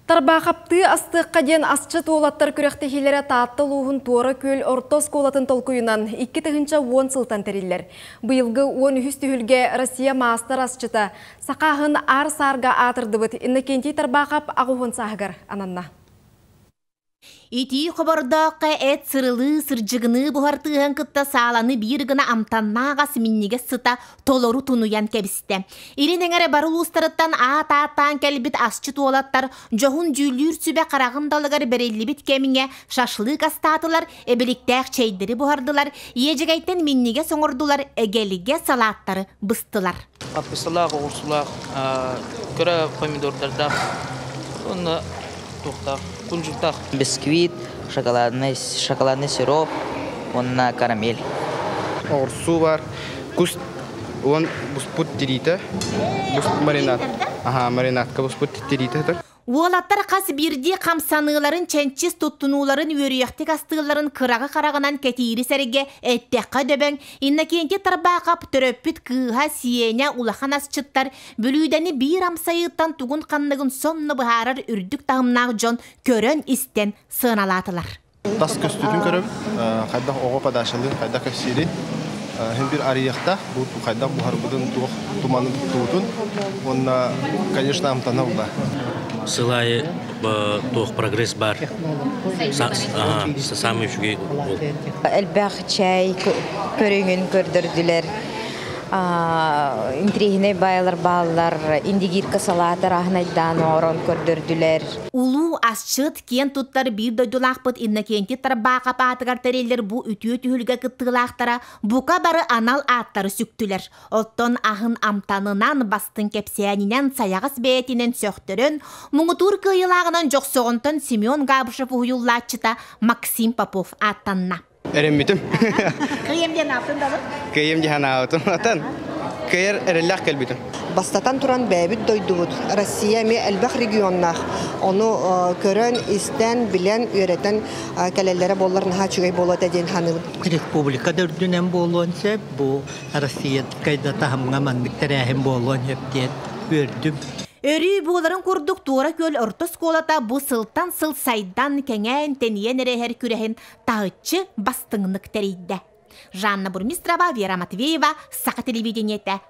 Тарбаахаптыы астыахха диэн асчыт уолаттар күрэхтэһиилэрэ Таатта улууһун Туора Күөл орто оскуолатын толкуйунан 2010 сылтан тэриллэр. Быйылгы 13-үс түһүлгэ Россия маастар асчыта, саха аһын аар-саарга аатырдыбыт Иннокентий Тарбаахап 80 сааһыгар ананна. Итии хобордооххо эт сырылыы, сырдьыгыныы буһар тыаһын кытта сааланы биир гына амтаннаах ас минньигэс сыта толору тунуйан кэбистэ. Илин эҥэрэ бары улуустарыттан аат-ааттаан кэлбит асчыт уолаттар дьоһун дьүүллүүр сүбэ хараҕын далыгар бэриллибит кэмҥэ шашлык астаатылар, эбиликтээх чэйдэри буһардылар, иэдьэгэйтэн минньигэс оҥордулар, эгэлигэ салааттары быстылар. Хаппысталаах, оҕурсулаах, кыра помидордардаах уонна туохтаах, кунжуттаах. Бисквит, шоколадный, шоколадный сироп уонна карамель. Оҕурсуу бар, кус уон буспут тириитэ, маринад, аха, маринадка буспут тириитэ сытар. Уолаттар хас биирдии хамсаныыларын, чэнчис туттунууларын, үөрүйэхтик астыылларын кыраҕы хараҕынан кэтиири сэргэ эттэххэ дөбөҥ, Иннокентий Тарбаахап төрөппүт кыыһа Сиэнэ улахан асчыттар бүлүүдэни биир амсайыыттан тугун-ханныгын сонно быһаарар үрдүк таһымнаах дьон көрөн-истэн сыаналаатылар. Тас көстүүтүн көрөбүт, хайдах оҕо подачалыыр, хайдах кэпсиирин, һин бир арыйыахтаах, бу хайдах буһарбытын, туох туманын туттубутун уонна, конечно, амтана була. Сыл аайы туох прогресс бар. Самый үчүгэй ол. Элбэх чай көрүҥүн көрдөрдүлэр. Интириэһинэй баайалар бааллар, индигирка салаат арааһынайдаан оҥорон көрдөрдүлэр. Улуу асчыт киэн туттар биир дойдулаахпыт Иннокентий Тарбаахап аатыгар тэриллэр бу үтүө түһүлгэ кыттыылаахтара бука бары анал ааттары сүктүлэр. Оттон аһын амтанынан, бастыҥ кэпсээнинэн, сайаҕас бэйэтинэн сөхтөрөн, муҥутуур кыайыылааҕынан Дьохсоҕонтон Семен Габышев уһуйуллааччыта Максим Попов ааттанна. Эрэммитим. Кыйым диэн аатын далы? Кыйым диэн аабытым. Отон кыйар эрэллээх кэлбитим. Бастатан туран бэйэбит дойдубут Россия эмиэ элбэх регионнаах. Ону көрөн, истэн, билэн, үөрэтэн кэлэллэрэ буоллар наһаа үчүгэй буолуо этэ диэн саныыбын. Республика да үрдүнэн буолуон сөп, бу Россиядкай да таһымҥа маннык тэрээһин буолуон сөп диэн үөрдүм. Өрүү буоларын курдук Туора Күөл орто оскуолата бу сылтан сыл сайдан, кэҥээн, тэнийэн эрэ иһэр күрэһин таһыччы бастыҥнык тэрийдэ. Жанна Бурмистрова, Вера Матвеева, Саха телевидениетэ,